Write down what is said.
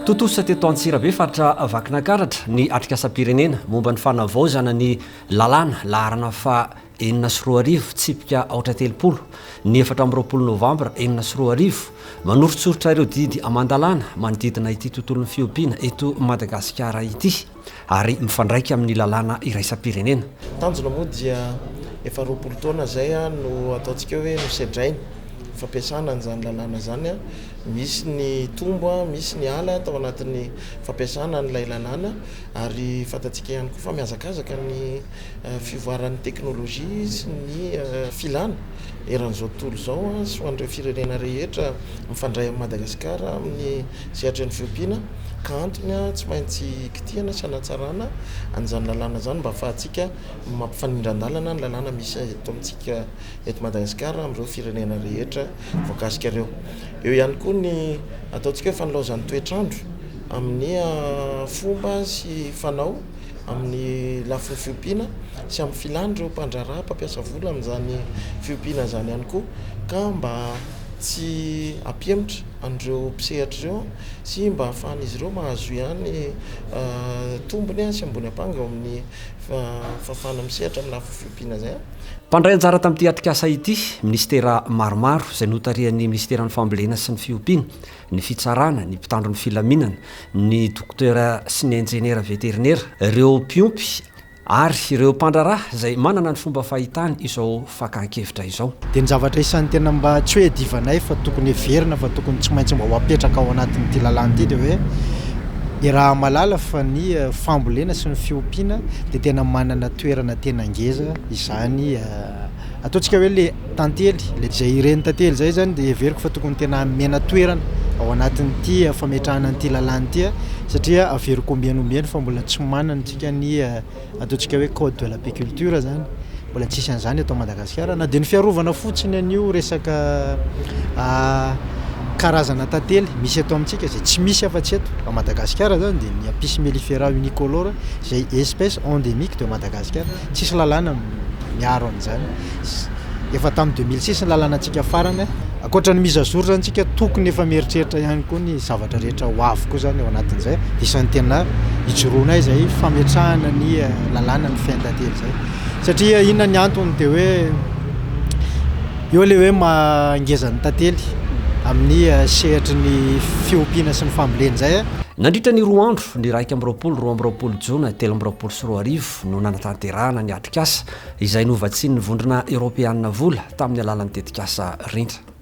Tontosa teto Antsirabe, faritra Vakinankaratra, ny atrikasam-pirenena momba ny fanavaozana ny lalàna laharana faha 2006 tsipika aotra 30 ny 24 novambra 2006, manoritsoritra ireo didy aman-dalàna manodidina ity tontolon'ny fiompiana eto Madagasikara ity ary mifandraika amin'ny lalàna iraisam-pirenena. Tanjona moa dia efa 20 taona izay no ataontsika hoe nosedraina ny fampiasana an'izany lalàna izany. Misy ny tombo, misy ny ala tao anatin'ny fampiasana an'ilay lalàna ary fantatsika ihany koa fa mihazakazaka ny fivoaran'ny teknolojia sy ny filana eran'izao tontolo izao sy ho an'ireo firenena rehetra mifandray amin'i Madagasikara amin'ny sehatry ny fiompiana ka antony tsy maintsy kitihana sy hanatsarana an'izany lalàna izany mba ahafahantsika mampifanindran-dalana ny lalàna misy eto amintsika eto Madagasikara amin'ireo firenena rehetra voakasika ireo. Eo ihany koa ny ataontsika hoe fanilaozan'ny toetr'andro amin'ny fomba sy fanao amin'ny lafiny fiompiana sy amin'ny filan'ireo mpandraharaha mpampiasa vola amin'izany fiompiana izany ihany koa ka mba tsy hampihemotra an'ireo mpisehatra ireo sy mba hahafahan'izy ireo mahazo ihany tombony sy ambony ampanga eo amin'ny fahafahana misehatra amin'ny lafiny fiompiana izay. Mpandray anjara tamin'ity atrikasa ity, minisitera maromaro izay notarihan'ny minisiteran'ny Fambolena sy ny Fiompiana, ny Fitsarana, ny mpitandro ny filaminana, ny dokotera sy ny injeniera veterinera, ireo mpiompy ary ireo mpandraharaha izay manana ny fomba fahitany izao fakan-kevitra izao. Dia ny zavatra isan'ny tena mba tsy hoe iadivanay fa tokony heverina fa tokony tsy maintsy mba ho apetraka ao anatin'ity lalàna ity dia hoe iaraha-mahalala fa ny fambolena sy ny fiompiana dia tena manana toerana tena ngeza izany ataontsika hoe le tantely le izay ireny tantely izay zany dia heveriko fa tokony tena hamena toerana ao anatin'ity fametrahana an'ity lalàna ity satria averiko ombieny ombieny fa mbola tsy manana antsika ny ataontsika hoe code de l'apiculture zany mbola tsisy an'izany eto Madagasikara na dia ny fiarovana fotsiny an'io resaka karazana tantely misy eto amintsika izay tsy misy afa-tsy eto a Madagasikara zany dia ny Apis mellifera unicolor izay espèce endémique de Madagascar tsisy lalàna miaro an'izany efa tamin'ny 2006 ny lalànantsika farany ankoatra ny mise à jour zany tsika tokony efa mieritreritra ihany koa ny zavatra rehetra ho avy koa zany ao anatin'izay dia isan'ny tena ijoroanay izay fametrahana ny lalàna ny fehin-tantely izay satria inona ny antony dia hoe eo le hoe maha-ngeza ny tantely amin'ny sehatry ny fiompiana sy ny fambolena izay. Nandritra ny roa andro, ny 21, 22 jona 2023 no nanatanterahana ny atrikasa izay novatsian'ny Vondrona Eoropeanina vola tamin'ny alalan'ny tetikasa Rindra.